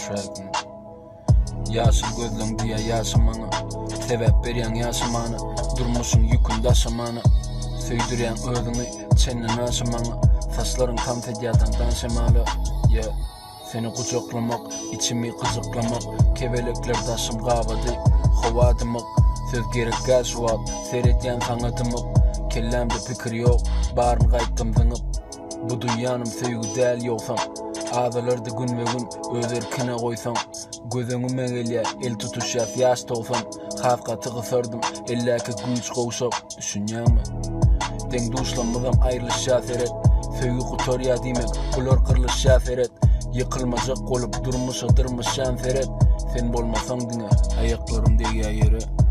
track man. Ýaşyl gözleň diýýär ýaşa maňa Sebäp berýäň ýaşamana Durmuşyň ýükün daşamana Söýdürýäň özüňi çenden aşa maňa Saçlaryň tans edýär daňdan şemala Yeah Seni gujaklamak, içimi gyjyklamak Kebelekler daşym gabady, howa dymyk Söz gerek däl şu wagt, seredýän saňa dymyp Kellämde pikir ýok, baryn gaýtdym zyňyp Bu duýýanym söýgi däl ýogsam Azalardy günbe-gün öz erkine goýsaň Göz öňüme gelýär, el tutuşýas ýaş 90 Has gaty gysardym, eldäki güýç gowşak Düşünýäňmi? Deň-duşlarymyzam aýrylyşýar seret Söýgi gutarýar diýmek, bular gyrlyşýar seret Ýykylmajak bolup durmuşa dyrmyşýan seret Sen bolmasaň diňe, aýaklarym degýär ýere.